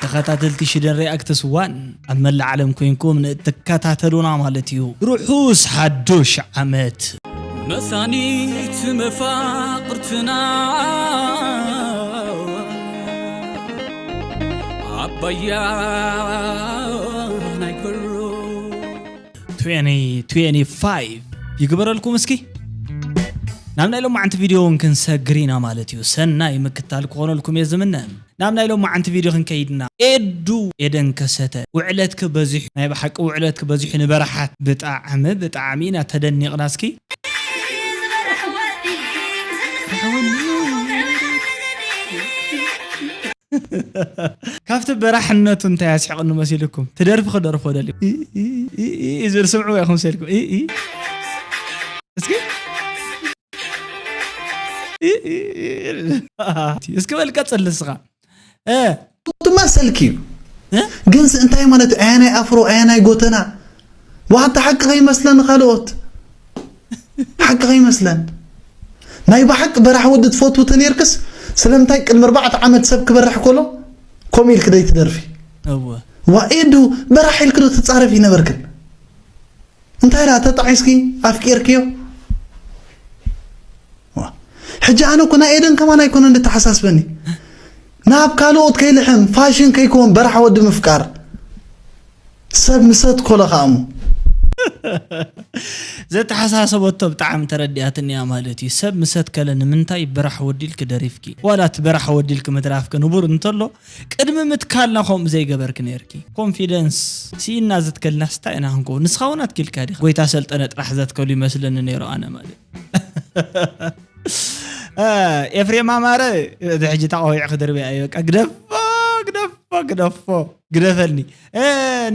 ተኸታተልቲ ሽደን ሪኣክትስ ዋን ኣብ መላእ ዓለም ኮይንኩም ንእትከታተሉና ማለት እዩ፣ ርሑስ ሓዱሽ ዓመት። መሳኒት መፋቕርትና ኣባያ ናይ ከሎ twenty twenty-five ይግበረልኩም። እስኪ ናብ ናይ ሎማዓንቲ ቪድዮ እውን ክንሰግር ኢና ማለት እዩ። ሰናይ ምክታል ክኾነልኩም እየ ዝምነ። ናብ ናይ ሎማዓንቲ ቪድዮ ክንከይድና፣ ኤዱ ኤደን ከሰተ፣ ውዕለትኪ በዚሑ፣ ናይ ብሓቂ ውዕለትኪ በዚሑ፣ ንበራሓት ብጣዕሚ ብጣዕሚ ኢና ተደኒቕና። እስኪ ካብቲ በራሕነቱ እንታይ ኣስሕቕኒ መሲልኩም? ትደርፊ ክደርፎ ደልዩ ኢ- ኢ- ኢ- ኢ- ዝብል ስምዕዎ ኢኹም መሲልኩም። ኢ- ኢ- እስኪ ኢ- ኢ- ኢ- እስኪ በል ቀጽል ንስኻ። እ ትመሰልኪ እዩ። እ? ግንስ እንታይ ማለት እዩ? ኣያናይ ኣፍሮ ኣያናይ ጎተና ዋታ ሓቂ ከይመስለን ካልኦት ሓቂ ከይመስለን ናይ ብሓቂ በራሕ ወዲ ትፈትው ተነርክስ ስለምንታይ ቅድሚ ኣርባዕተ ዓመት ሰብ ክበራሕ ከሎ ከምኡ ኢልክ ደይ ትደርፊ? እወ። ዋ ኤዱ በራሕ ኢልክ ዶ ትጻረፍ ይነበርክን? እንታይ ደኣ ተጣዒስኪ ኣፍቂርክዮ? ዋ። ሕጂ ኣነ እኮ ናይ ኤደን ከማን ኣይኮነን ዝተሓሳስበኒ። ናብ ካልኦት ከይልሕም ፋሽን ከይከውን በራሕ ወዲ ምፍቃር ሰብ ምሰት ኮለ ከኣሙ። ዘተሓሳሰበቶ ብጣዕሚ ተረዲኣትኒ እያ ማለት እዩ። ሰብ ምሰት ከለ ንምንታይ በራሕ ወዲ ኢልኪ ደሪፍኪ? ዋላ እቲ በራሕ ወዲ ኢልኪ ምድራፍኪ ንቡር እንተሎ ቅድሚ ምትካልና ከምኡ ዘይገበርኪ ነርኪ። ኮንፊደንስ ስኢና ዝትከልናስ እንታይ ኢና ክንከውን? ንስኻ እውን ኣትኪልካ ዲኻ? ጎይታ ሰልጠነ ጥራሕ ዘትከሉ ይመስለኒ ነይሩ ኣነ ማለት። እ፣ ኤፍሬም ኣማረ፣ እቲ ሕጂ ተቐዊዕ ክድርብያ እዩ። በቃ ግደፎ፣ ግደፎ፣ ግደፎ፣ ግደፈልኒ። እ፣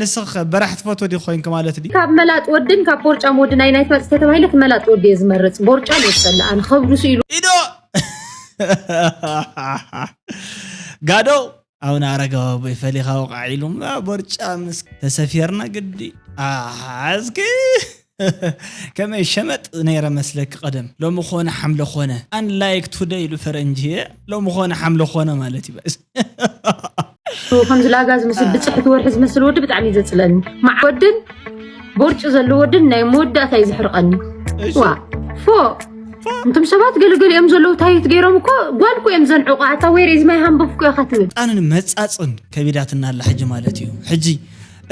ንስኽ በራሕ ትፈትዎ ዲኺ ኮይንኪ ማለት ድዩ? ካብ መላጥ ወድን ካብ ቦርጫም ወድን ኣየናይ ትመርጽ ተተባሂለ፣ እቲ መላጥ ወዲ እየ ዝመርጽ። ቦርጫም እየ ዝጸልእ ኣነ። ከብዱ ስኢሉ ኢዶ ጋዶ ኣቡነ ኣረጋዊ ኣቦይ ፈሊኻ ወቃዕ ኢሉ እምባ ቦርጫ ምስ ተሰፊርና ግዲ። ኣሃ፣ እስኪ ከመይ ሸመጥ ነይረ መስለኪ ቀደም። ሎሚ ኾነ ሓምለ ኾነ። Unlike today ኢሉ ፈረንጂ፣ ሎሚ ኾነ ሓምለ ኾነ ማለት እዩ። ከምዚ ላጋ ዝመስል ብፅሕቲ ወርሒ ዝመስል ወዲ ብጣዕሚ እዩ ዘፅለኒ። መዓ ወድን ቦርጭ ዘለዎ ወድን ናይ መወዳእታ እዩ ዘሕርቐኒ። እሺ። ዋ፣ ፎ። እንቶም ሰባት ገለገሊኦም ዘለዉ ታይት ገይሮም እኮ ጓል እኮ እዮም ዘንዕቑ። ኣታ where is my hanbof እኮ ኢኻ ትብል። ጣንን መጻጽን ከቢዳትና ኣላ ሕጂ ማለት እዩ። ሕጂ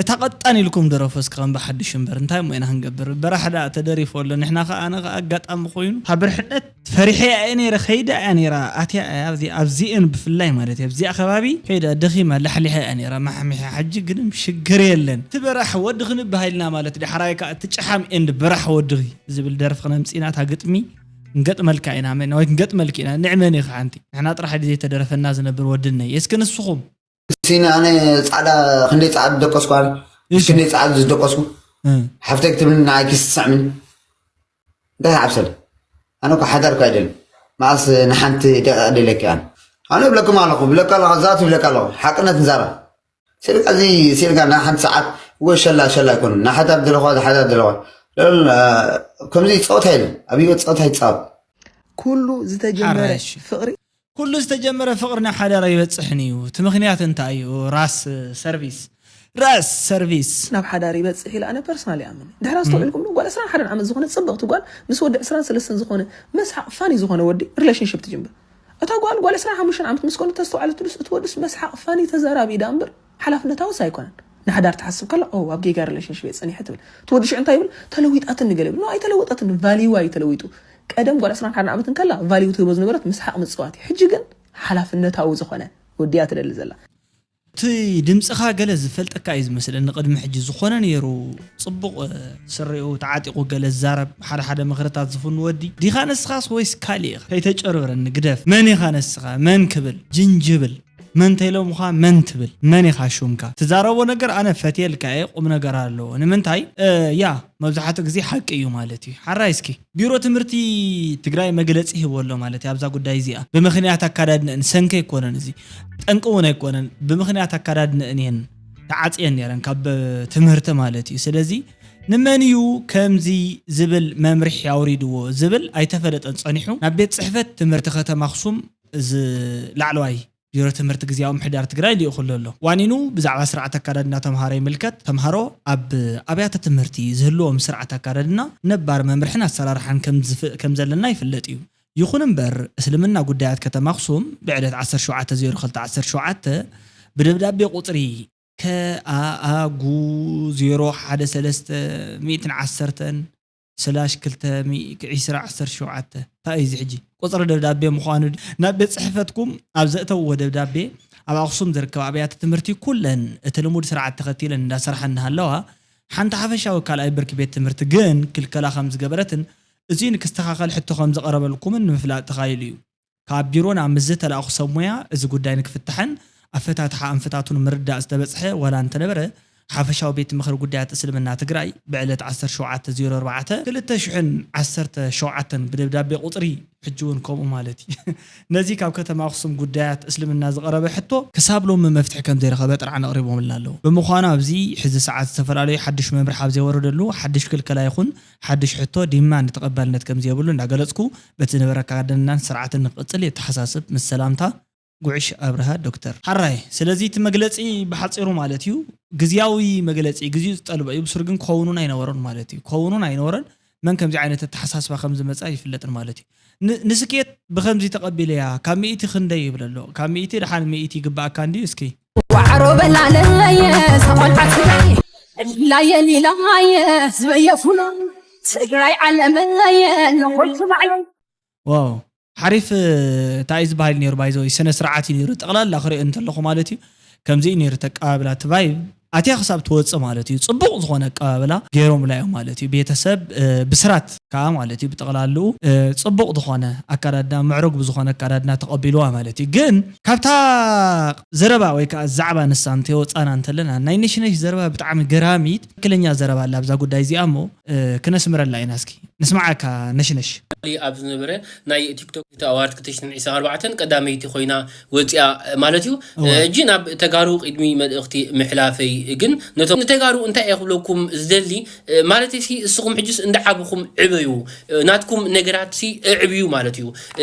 እታ ቀጣን ኢልኩም ደረፎ እስከ ከም ብሓድሽ እምበር እንታይ እሞ ኢና ክንገብር? በራሕ ደኣ ተደሪፎ ኣሎ። ንሕና ከኣ ኣነ ከኣ ኣጋጣሚ ኮይኑ ካብ ብርሕነት ፈሪሐ እየ ነይረ፣ ከይዳ እያ ነይራ፣ ኣትያ እያ ኣብዚ፣ ኣብዚኤን ብፍላይ ማለት እዩ። ኣብዚኣ ከባቢ ከይዳ ደኺማ ላሕሊሐ እያ ነይራ፣ ማሕሚሐ። ሕጂ ግንም ሽግር የለን። እቲ በራሕ ወዲ ክንበሃል ኢልና ማለት ድሓራይ ከኣ እቲ ጭሓም ኤንድ በራሕ ወዲ ዝብል ደርፊ ክነምጽእ ኢና። እታ ግጥሚ ክንገጥመልካ ኢና፣ መን ወይ ክንገጥመልኪ ኢና። ንዕመን ኢኻ ሓንቲ። ንሕና ጥራሕ ድዩ ዘይተደረፈና ዝነብር ወድነይ። እስኪ ንስኹም ሲኒ ኣነ ጻዕዳ ክንደይ ጻዕዳ ዝደቀስኩ ኣነ እሺ። ክንደይ ጻዕዳ ዝደቀስኩ እ። ሓፍተይ ክትብልኒ ንዓይ ኪስ ትስዕምኒ እንታይ ዓብሰል ኣነ እኮ ሓዳር እኮ ኣይደልን መዓስ ንሓንቲ ደቂቕ ደለኪ ኣነ ኣነ ብለኩም ኣለኹ ብለካ ኣለኹ ዛት ብለካ ኣለኹ ሓቅነት ንዛራ ሲልካ እዚ ሲልካ ንሓንቲ ሰዓት ወሸላ ሸላ ኣይኮኑ ንሓዳር ደለኹ ሓዳር ደለኹ ከምዚ ጸወታ የለን ኣብ ህይወት ጸወታ ይጻወት ኩሉ ዝተጀመረ ሓራሽ። ፍቕሪ ኩሉ ዝተጀመረ ፍቕሪ ናብ ሓዳር ኣይበጽሕን እዩ። እቲ ምኽንያት እንታይ እዩ? ራስ ሰርቪስ። ራስ ሰርቪስ። ናብ ሓዳር ይበጽሕ ኢለ ኣነ ፐርሰናል ይኣምን። ድሕሪ ኣስተውዒልኩም ዶ ጓል ዕስራን ሓደን ዓመት ዝኾነ ጽብቕቲ ጓል ምስ ወዲ ዕስራን ሰለስተን ዝኾነ መስሓቕ ፋኒ ዝኾነ ወዲ ሪሌሽንሽፕ ትጅምር። እታ ጓል ጓል ዕስራን ሓሙሽተን ዓመት ምስ ኮነት ተስተውዓለትሉስ እቲ ወድስ መስሓቕ ፋኒ ተዛራቢ እዩ ደኣ እምበር ሓላፍነታውስ ኣይኮነን። ንሓዳር ትሓስብ ከላ ኦ ኣብ ጌጋ ሪሌሽንሽፕ እየ ጸኒሐ ትብል። እቲ ወዲ ሽዑ እንታይ ይብል? ተለዊጣትኒ ገለ ይብል። ኖ ኣይተለወጠትን፣ ቫልዩዋ እዩ ተለዊጡ። ቀደም ጓል ዕስራን ሓደን ዓመት እንከላ ቫልዩ ትህቦ ዝነበረት ምስሓቕ ምጽዋት እዩ። ሕጂ ግን ሓላፍነታዊ ዝኾነ ወዲ እያ ትደሊ ዘላ። እቲ ድምጽኻ ገለ ዝፈልጠካ እዩ ዝመስለኒ ቅድሚ ሕጂ ዝኾነ ነይሩ ጽቡቕ ስሪኡ ተዓጢቑ ገለ ዝዛረብ ሓደ ሓደ ምኽርታት ዝፍኑ ወዲ ዲኻ ንስኻስ ወይስ ካሊእ ኢኻ? ከይተጨርብረኒ ግደፍ መን ኢኻ ንስኻ መን ክብል ጅንጅብል መን ተይሎምኻ መን ትብል መን ኢኻ ሹምካ ትዛረቦ ነገር ኣነ ፈትየልካ እየ ቁምነገር ኣለዎ ንምንታይ እ ያ መብዛሕትኡ ግዜ ሓቂ እዩ ማለት እዩ ሓራይ እስኪ ቢሮ ትምህርቲ ትግራይ መግለፂ ሂቡ ኣሎ ማለት እዩ ኣብዛ ጉዳይ እዚኣ ብምኽንያት ኣካዳድንአን ሰንኪ ኣይኮነን እዚ ጠንቂ እውን ኣይኮነን ብምኽንያት ኣካዳድንአን እየን ተዓፅየን ነይረን ካብ ትምህርቲ ማለት እዩ ስለዚ ንመን እዩ ከምዚ ዝብል መምርሒ ኣውሪድዎ ዝብል ኣይተፈለጠን ጸኒሑ። ናብ ቤት ጽሕፈት ትምህርቲ ከተማ ኣኽሱም፣ እዚ ላዕለዋይ ቢሮ ትምህርቲ ግዝያዊ ምሕዳር ትግራይ ልኢኹሉ ኣሎ። ዋኒኑ ብዛዕባ ስርዓት ኣካዳድና ተምሃሮ ይምልከት። ተምሃሮ ኣብ ኣብያተ ትምህርቲ ዝህልዎም ስርዓት ኣካዳድና ነባር መምርሕን ኣሰራርሓን ከም ዝፍ-፣ ከም ዘለና ይፍለጥ እዩ። ይኹን እምበር፣ እስልምና ጉዳያት ከተማ ኣኽሱም ብዕለት ዓሰርተ ሸውዓተ ዜሮ ክልተ ዓሰርተ ሸውዓተ ብደብዳቤ ቁጽሪ ከኣኣጉ ዜሮ ሓደ ሰለስተ ሚእትን ዓሰርተን ስላሽ ክልተ ሚእቲ ዕስራ ዓሰርተ ሸውዓተ፣ እንታይ እዩ እዚ ሕጂ? ቁጽሪ ደብዳቤ ምዃኑ ድ-፣ ናብ ቤት ጽሕፈትኩም ኣብ ዘእተውዎ ደብዳቤ፣ ኣብ ኣኽሱም ዝርከባ ኣብያተ ትምህርቲ ኩለን እቲ ልሙድ ስርዓት ተኸቲለን እንዳሰርሓ እናሃለዋ፣ ሓንቲ ሓፈሻዊ ካልኣይ ብርኪ ቤት ትምህርቲ ግን ክልከላ ከም ዝገበረትን እዚን ክስተኻኸል ሕቶ ከም ዝቐረበልኩምን ንምፍላጥ ተኻኢሉ እዩ። ካብ ቢሮና ምስ ዝተላእኹ ሰብ ሞያ እዚ ጉዳይ ንክፍታሕን ኣፈታትሓ ኣንፈታቱን ምርዳእ ዝተበጽሐ ዋላ እንተነበረ፣ ሓፈሻዊ ቤት ምኽሪ ጉዳያት እስልምና ትግራይ ብዕለት ዓሰርተ ሸውዓተ ዜሮ ኣርባዕተ ክልተ ሽሕን ዓሰርተ ሸውዓተን ብደብዳቤ ቁጽሪ፣ ሕጂ እውን ከምኡ ማለት እዩ፣ ነዚ ካብ ከተማ ኣኽሱም ጉዳያት እስልምና ዝቐረበ ሕቶ ክሳብ ሎሚ መፍትሒ ከም ዘይረኸበ ጥርዓን ኣቕሪቦምልና ኣለዉ። ብምዃኑ ኣብዚ ሕዚ ሰዓት ዝተፈላለዩ ሓድሽ መምርሒ ኣብ ዘይወረደሉ ሓድሽ ክልከላ ይኹን ሓድሽ ሕቶ ዲማንድ ተቐባልነት ከም ዘይብሉ እንዳገለጽኩ፣ በቲ ዝነበረካ ኣካዳድናን ስርዓትን ንክቕጽል የተሓሳስብ። ምስ ሰላምታ፣ ጉዕሽ ኣብርሃ ዶክተር። ሓራይ፣ ስለዚ እቲ መግለጺ ብሓጺሩ ማለት እዩ፣ ግዝያዊ መግለጺ፣ ግዜኡ ዝጠልቦ እዩ፣ ብሱር ግን ክኸውኑን ኣይነበሮን ማለት እዩ። ክኸውኑን ኣይነበሮን፣ መን ከምዚ ዓይነት ኣተሓሳስባ ከም ዝመጽእ ኣይፍለጥን ማለት እዩ። ን-፣ ንስኬት ብኸምዚ ተቐቢለያ፣ ካብ ሚእቲ ክንደይ ይብል ኣሎ? ካብ ሚእቲ ደሓን ሚእቲ ይግባኣካ እንድዩ? እስኪ። ዋዕሮ በላለየ፣ ሰቆልዓትለይ፣ ላየ ሊላየ፣ ዝበየፉሎ፣ ትግራይ ዓለመየ፣ ለኾልኩ ባዕለይ። ዋው፣ ሓሪፍ፣ እንታይ እዩ ዝበሃል ነይሩ? ባይዘወይ፣ ስነ ስርዓት እዩ ነይሩ። ጠቕላላ ክሪኦ እንተለኹ ማለት እዩ፣ ከምዚ እዩ ነይሩ፣ ተቀባብላ እቲ ቫይብ ኣትያ ክሳብ ትወፅእ ማለት እዩ። ፅቡቕ ዝኾነ ኣቀባብላ ገይሮምላ እዮም ማለት እዩ። ቤተሰብ፣ እ፣ ብስራት ከዓ ማለት እዩ፣ ብጠቕላልኡ፣ እ፣ ፅቡቕ ዝኾነ ኣካዳድና፣ ምዕሩግ ብዝኾነ ኣካዳድና ተቐቢልዋ ማለት እዩ። ግን ካብታ ዘረባ ወይ ከዓ ዛዕባ ንሳ እንተወፃና እንተለና፣ ናይ ነሽነሽ ዘረባ ብጣዕሚ ገራሚት ትክክለኛ ዘረባ ኣላ ኣብዛ ጉዳይ እዚኣ እሞ፣ እ፣ ክነስምረላ ኢና። እስኪ ንስማዓካ ነሽነሽ። ኣብ ዝነበረ ናይ ቲክቶክ ኣዋርድ ክልተ ሽሕን ዕስራን ኣርባዕተን ቀዳመይቲ ኮይና ወፂኣ ማለት እዩ። እወ። ሕጂ ናብ ተጋሩ ቅድሚ መልእኽቲ ምሕላፈይ ግን ነቶም ንተጋሩ እንታይ እየ ክብለኩም ዝደሊ፣ ማለት ሲ እስኹም ሕጅስ እንዳዓብኹም ዕበዩ፣ ናትኩም ነገራት ሲ እዕብዩ ማለት እዩ።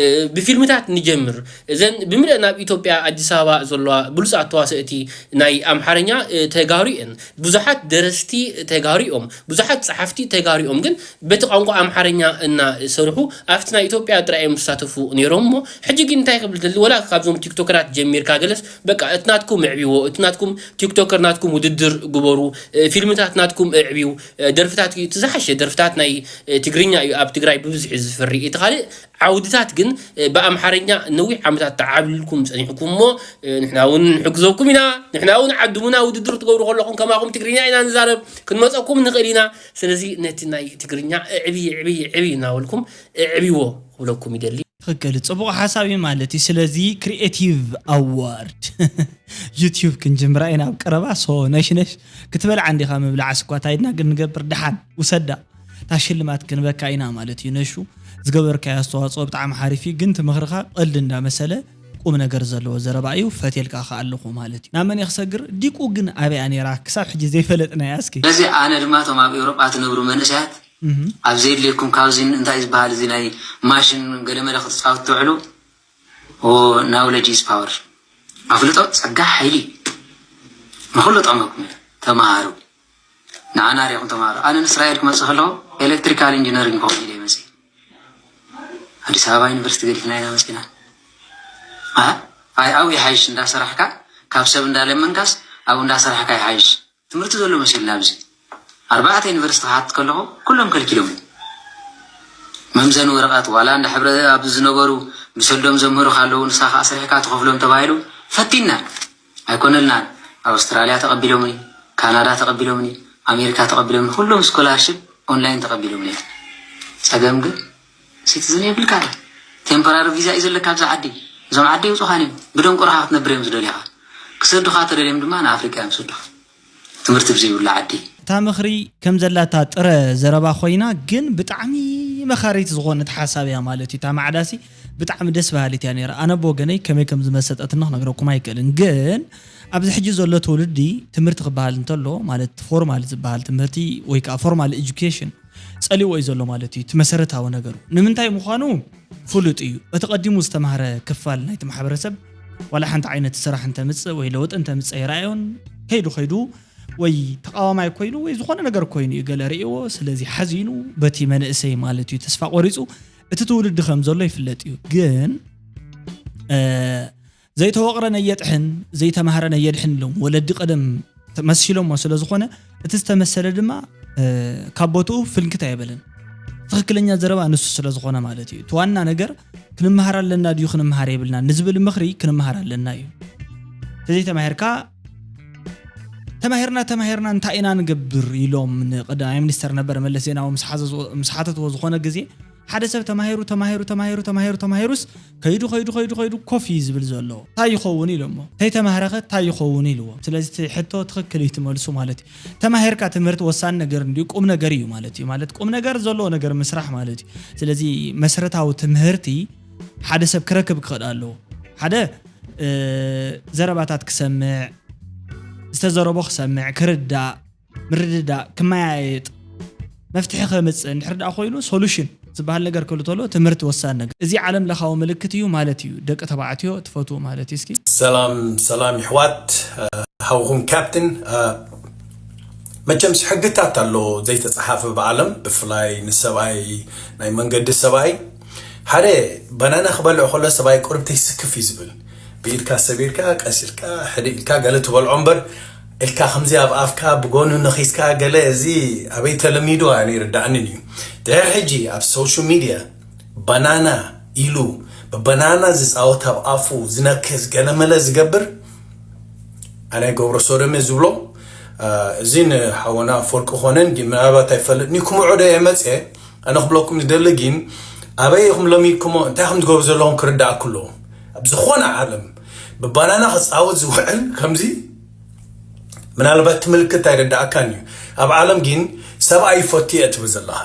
ብፊልምታት ንጀምር። እዘን ብምልአን ኣብ ኢትዮጵያ ኣዲስ ኣበባ ዘለዋ ብሉፃት ተዋሰእቲ ናይ ኣምሓርኛ ተጋሩ እየን። ብዙሓት ደረስቲ ተጋሩ እዮም። ብዙሓት ጸሓፍቲ ተጋሩ እዮም። ግን በቲ ቋንቋ ኣምሓርኛ እናሰርሑ ኣብቲ ናይ ኢትዮጵያ ጥራይ እዮም ዝሳተፉ ነይሮም። እሞ ሕጂ ግን እንታይ ክብል ደሊ፣ ወላ ካብዞም ቲክቶከራት ጀሚርካ ገለስ፣ በቃ እቲ ናትኩም እዕብዎ፣ እቲ ናትኩም ቲክቶከር ናትኩም ውድድር ግበሩ፣ እ፣ ፊልምታት ናትኩም እዕብዩ፣ እ፣ ደርፍታት እዩ እቲ ዝሓሸ። ደርፍታት ናይ፣ እ፣ ትግርኛ እዩ ኣብ ትግራይ ብብዝሒ ዝፍሪ። እቲ ካልእ ዓውድታት ግን፣ እ፣ ብኣምሓርኛ ነዊሕ ዓመታት ተዓብልልኩም ጸኒሕኩም እሞ፣ እ፣ ንሕና እውን ንሕግዘኩም ኢና። ንሕና እውን ዓድሙና ውድድር ትገብሩ ከለኹም ከማኹም ትግርኛ ኢና ንዛረብ፣ ክንመጸኩም ንኽእል ኢና። ስለዚ ነቲ ናይ ትግርኛ እዕብይ፣ እዕብይ፣ እዕብይ እናበልኩም እዕብይዎ ክብለኩም ይደሊ። ትኽክል፣ ጽቡቕ ሓሳብ እዩ ማለት እዩ። ስለዚ ክሪኤቲቭ ኣዋርድ ዩቲዩብ ክንጅምራ ኢና ኣብ ቀረባ። ሶ ነሽነሽ ክትበልዓ እንዲኻ ምብላዕ ስኳ ታይድና ግን ንገብር፣ ደሓን ውሰዳ። እታ ሽልማት ክንበካ ኢና ማለት እዩ። ነሹ፣ ዝገበርካዮ ኣስተዋጽኦ ብጣዕሚ ሓሪፍ እዩ፣ ግን እቲ ምኽርኻ ቀልዲ እንዳመሰለ ቁም ነገር ዘለዎ ዘረባ እዩ። ፈትየልካ ከኣ ኣለኹ ማለት እዩ። ናብ መን እየ ክሰግር? ዲቁ ግን ኣበይ እያ ነይራ? ክሳብ ሕጂ ዘይፈለጥናያ እስኪ። ስለዚ ኣነ ድማ እቶም ኣብ ኤውሮጳ ትነብሩ መንእሰያት እህ። ኣብ ዘየድልየኩም ካብዚ እንታይ ዝበሃል እዚ ናይ ማሽን ገለመለ ክትጻወቱ ትውዕሉ፣ ኦ፣ ናውለጅ ኢዝ ፓወር። ኣፍልጦ ጸጋ ሓይሊ። ንኹሉ ጠቕመኩም እዩ። ተማሃሩ። ንዓና ሪኹም ተማሃሩ። ኣነ ንእስራኤል ክመጽእ ከለኹ ኤሌክትሪካል ኢንጂነሪንግ ክኸውን ኢለ ይመጽእ። ኣዲስ ኣበባ ዩኒቨርሲቲ ገዲፍና ኢና መጺና። ኣ-፣ ኣይ፣ ኣብኡ ይሓይሽ እንዳሰራሕካ፣ ካብ ሰብ እንዳለመንካስ ኣብኡ እንዳሰራሕካ ይሓይሽ። ትምህርቲ ዘሎ መሲሉና ኣብዚ። ኣርባዕተ ዩኒቨርሲቲ ክሓት ከለኹ ኩሎም ከልኪሎም። መምዘኒ ወረቐት ዋላ እንዳ ሕብረ ኣብዚ ዝነበሩ ብሰልዶም ዘምህሩ ካለዉ ንስኻ ከኣ ሰሪሕካ ትኸፍሎም ተባሂሉ ፈቲና። ኣይኮነልናን። ኣውስትራልያ ተቐቢሎምኒ፣ ካናዳ ተቐቢሎምኒ፣ ኣሜሪካ ተቐቢሎምኒ፣ ኩሎም ስኮላርሽፕ ኦንላይን ተቐቢሎምኒ። ጸገም ግን ሲቲዝን የብልካ። ቴምፖራሪ ቪዛ እዩ ዘለካ ኣብዚ ዓዲ። እዞም ዓዲ ይውጹኻን እዮም። ብደንቆሮኻ ክትነብር እዮም ዝደልዩኻ። ክሰዱኻ ተደልዮም ድማ ንኣፍሪቃ እዮም ዝሰዱኻ። ትምህርቲ ብዘይብሉ ዓዲ። እታ ምኽሪ ከም ዘላታ ጥረ ዘረባ ኮይና፣ ግን ብጣዕሚ መኻሪት ዝኾነት ሓሳብ እያ ማለት እዩ። እታ ማዕዳሲ ብጣዕሚ ደስ በሃሊት እያ ነይራ። ኣነ ብወገነይ ከመይ ከም ዝመሰጠትና ክነግረኩም ኣይክእልን፣ ግን ኣብዚ ሕጂ ዘሎ ትውልዲ ትምህርቲ ክበሃል እንተሎ፣ ማለት ፎርማል ዝበሃል ትምህርቲ ወይ ከዓ ፎርማል ኤጁኬሽን ጸሊዎ እዩ ዘሎ ማለት እዩ፣ እቲ መሰረታዊ ነገሩ። ንምንታይ ምዃኑ ፍሉጥ እዩ። እቲ ቀዲሙ ዝተማህረ ክፋል ናይቲ ማሕበረሰብ ዋላ ሓንቲ ዓይነት ስራሕ እንተምጽእ ወይ ለውጢ እንተምጽእ ኣይረኣዮን። ከይዱ ከይዱ ወይ ተቃዋማይ ኮይኑ ወይ ዝኾነ ነገር ኮይኑ እዩ ገለ ርእይዎ። ስለዚ ሓዚኑ በቲ መንእሰይ ማለት እዩ ተስፋ ቆሪጹ። እቲ ትውልዲ ከም ዘሎ ይፍለጥ እዩ። ግን ዘይተወቕረ ነየጥሕን ዘይተማህረ ነየድሕን ኢሎም ወለዲ ቀደም መሲሎሞ ስለ ዝኾነ፣ እቲ ዝተመሰለ ድማ ካብ ቦትኡ ፍንክት ኣይበለን። ትኽክለኛ ዘረባ ንሱ ስለ ዝኾነ ማለት እዩ። እቲ ዋና ነገር ክንመሃር ኣለና ድዩ ክንመሃር የብልና ንዝብል ምኽሪ ክንመሃር ኣለና እዩ። ተዘይተማሂርካ ተማሂርና ተማሂርና እንታይ ኢና ንገብር ኢሎም ንቀዳማይ ሚኒስተር ነበር መለስ ዜናዊ ምስ ሓዘዝዎ- ምስ ሓተትዎ ዝኾነ ግዜ፣ ሓደ ሰብ ተማሂሩ ተማሂሩ ተማሂሩ ተማሂሩ ተማሂሩስ ከይዱ ከይዱ ከይዱ ከይዱ ኮፍ እዩ ዝብል ዘሎ፣ እንታይ ይኸውን ኢሎሞ። ተይተማህረኸ እንታይ ይኸውን ኢልዎም። ስለዚ እቲ ሕቶ ትኽክል እዩ ትመልሱ ማለት እዩ። ተማሂርካ ትምህርቲ ወሳኒ ነገር እንድዩ፣ ቁም ነገር እዩ ማለት እዩ። ማለት ቁም ነገር ዘለዎ ነገር ምስራሕ ማለት እዩ። ስለዚ መሰረታዊ ትምህርቲ ሓደ ሰብ ክረክብ ክኽእል ኣለዎ። ሓደ ዘረባታት ክሰምዕ፣ ዝተዘረቦ ክሰምዕ፣ ክርዳእ፣ ምርድዳእ፣ ክመያየጥ፣ መፍትሒ ከምፅእ እንድሕር ደኣ ኮይኑ ሶሉሽን ዝበሃል ነገር ክህሉ ተሎ ትምህርቲ ወሳኒ ነገር። እዚ ዓለም ለኻዊ ምልክት እዩ ማለት እዩ። ደቂ ተባዕትዮ ትፈትዉ ማለት እዩ። እስኪ ሰላም ሰላም ይሕዋት፣ ሓውኹም ካፕትን። መቸምስ ሕግታት ኣሎ ዘይተፀሓፈ ብዓለም፣ ብፍላይ ንሰብኣይ ናይ መንገዲ ሰብኣይ ሓደ ባናና ክበልዕ ከሎ ሰብኣይ ቁርብተይ ስክፍ እዩ ዝብል። ብኢድካ ሰቢርካ ቀስ ኢልካ ሕደ ኢልካ ገለ ትበልዖ እምበር ኢልካ ከምዚ ኣብ ኣፍካ ብጎኑ ነኺስካ ገለ እዚ ኣበይ ተለሚዱ ኣይርዳእንን እዩ። ድሕር ሕጂ ኣብ ሶሻል ሚድያ ባናና ኢሉ ብባናና ዝፃወት ኣብ ኣፉ ዝነክስ ገለመለ ዝገብር ኣነ ገብረ ሶዶም እየ ዝብሎ። እዚ ንሓወና ኣፈወርቂ ኮነ እንዲ ምናልባት ኣይፈልጥኒ ክምዖ ዶ የመፅአ ኣነ ክብለኩም ዝደሊ ግን ኣበይ ኢኹም ለሚድኩሞ እንታይ ከም ዝገብሩ ዘለኹም ክርዳእኩ ኣለዎ። ኣብ ዝኾነ ዓለም ብባናና ክፃወት ዝውዕል ከምዚ ምናልባት ትምልክት ኣይረዳእካን እዩ። ኣብ ዓለም ግን ሰብኣይ ይፈቱ እየ ትብል ዘለኻ።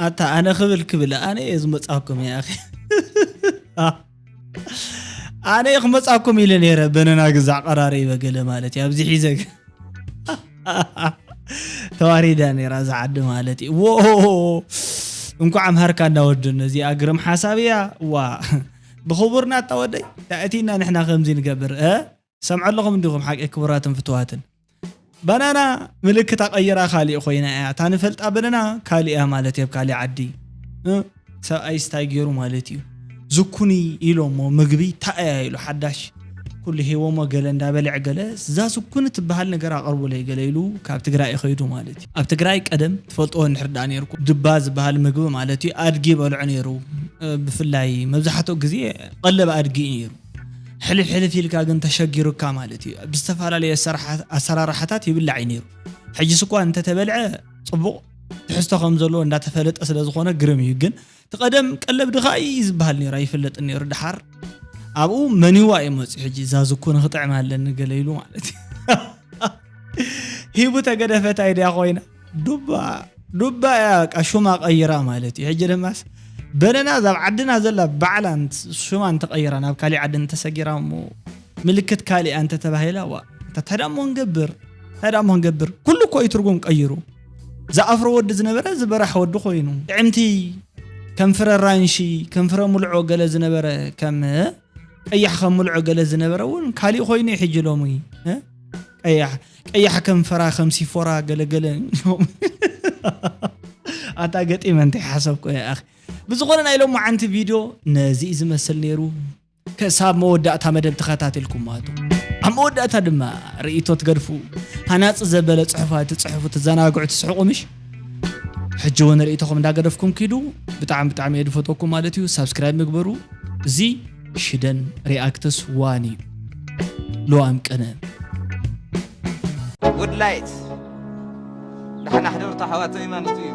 ኣታ ኣነ ክብል ክብል ኣነ እየ ዝመፃኩም እየ ኣኺ ኣነ እየ ክመፃኩም ኢለ ነይረ በነና ግዛዕ ቀራሪ ይበገለ ማለት እዩ ኣብዚ ሒዘ ተዋሪዳ ነይራ እዛ ዓዲ ማለት እዩ። ዎ እንኳዕ ኣምሃርካ እንዳወዱ ነዚኣ ግርም ሓሳብ እያ። ዋ ብኽቡርና እታ ወደይ ታእቲና ንሕና ከምዚ ንገብር እ ሰምዐ ኣለኹም እንዲኹም ሓቂ ክቡራትን ፍትዋትን። ባናና ምልክታ ቀይራ ካሊእ ኮይና እያ። እታ ንፈልጣ በነና ካሊእ እያ ማለት እያ ኣብ ካሊእ ዓዲ። እ? ሰብኣይስ ታይ ገይሩ ማለት እዩ? ዝኩኒ ኢሎሞ ምግቢ ታይ እያ ኢሉ ሓዳሽ ኩሉ ሂቦሞ ገለ እንዳበልዐ ገለ እዛ ዝኩኒ ትበሃል ነገር ኣቕርቡለይ ገለ ኢሉ ካብ ትግራይ እዩ ከይዱ ማለት እዩ። ኣብ ትግራይ ቀደም ትፈልጥዎ እንድሕር ደኣ ነይርኩም ድባ ዝበሃል ምግቢ ማለት እዩ ኣድጊ ይበልዖ ነይሩ። እ፣ ብፍላይ መብዛሕትኡ ግዜ ቀለብ ኣድጊ እዩ ነይሩ። ሕልፍ ሕልፍ ኢልካ ግን ተሸጊሩካ ማለት እዩ። ብዝተፈላለየ ኣሰራርሓታት ይብላዕ እዩ ነይሩ። ሕጂስ እኳ እንተተበልዐ ፅቡቕ ትሕዝቶ ከም ዘለዎ እንዳተፈለጠ ስለ ዝኾነ ግርም እዩ። ግን እቲ ቀደም ቀለብ ድኻ እዩ ዝበሃል ነይሩ ኣይፍለጥን ነይሩ። ድሓር ኣብኡ መኒዋ እዩ መፅኡ። ሕጂ እዛ ዝኩ ንክጥዕም ኣለኒ ገለ ኢሉ ማለት እዩ። ሂቡ ተገደፈት ኣይድያ ኮይና ዱባ ዱባ እያ በቃ ሹማ ቀይራ ማለት እዩ። ሕጂ ድማስ በነና እዛ ኣብ ዓድና ዘላ ባዕላ እንት- ሹማ እንተቀይራ ናብ ካሊእ ዓዲ እንተሰጊራ እሞ ምልክት ካሊእ እንተተባሂላ ዋ እንታይ ዳሞ ንገብር እንታይ ዳሞ ንገብር ኩሉ እኮ እዩ ትርጉም ቀይሩ። ዝኣፍሮ ወዲ ዝነበረ ዝበራሕ ወዲ ኮይኑ ጥዕምቲ ከም ፍረ ራንሺ ከም ፍረ ሙልዖ ገለ ዝነበረ ከም ቀያሕ ከም ሙልዖ ገለ ዝነበረ እውን ካሊእ ኮይኑ እዩ ሕጂ ሎሚ እ? ቀያሕ ቀያሕ ከም ፈራ ከም ሲፎራ ገለገለ ኣታ ገጢመ እንታይ ሓሰብኩ እየ ኣኺ። ብዝኾነ ናይ ሎማዓንቲ ቪድዮ ነዚ እዩ ዝመስል ነይሩ። ክሳብ መወዳእታ መደብ ተኸታቲልኩም ማለት እዩ። ኣብ መወዳእታ ድማ ርእይቶ ትገድፉ ሃናፂ ዘበለ ፅሑፋት ትፅሕፉ ትዘናግዑ ትስሕቁ ምሽ ሕጂ እውን ርእይቶኹም እንዳገደፍኩም ኪዱ። ብጣዕሚ ብጣዕሚ እየ ዝፈትወኩም ማለት እዩ። ሳብስክራይብ ምግበሩ። እዚ ሽደን ሪኣክትስ ዋን እዩ። ልዋም ቅነ ጉድ ላይት ዳሕና ሕደሩ ተሓዋተይ ማለት እዩ።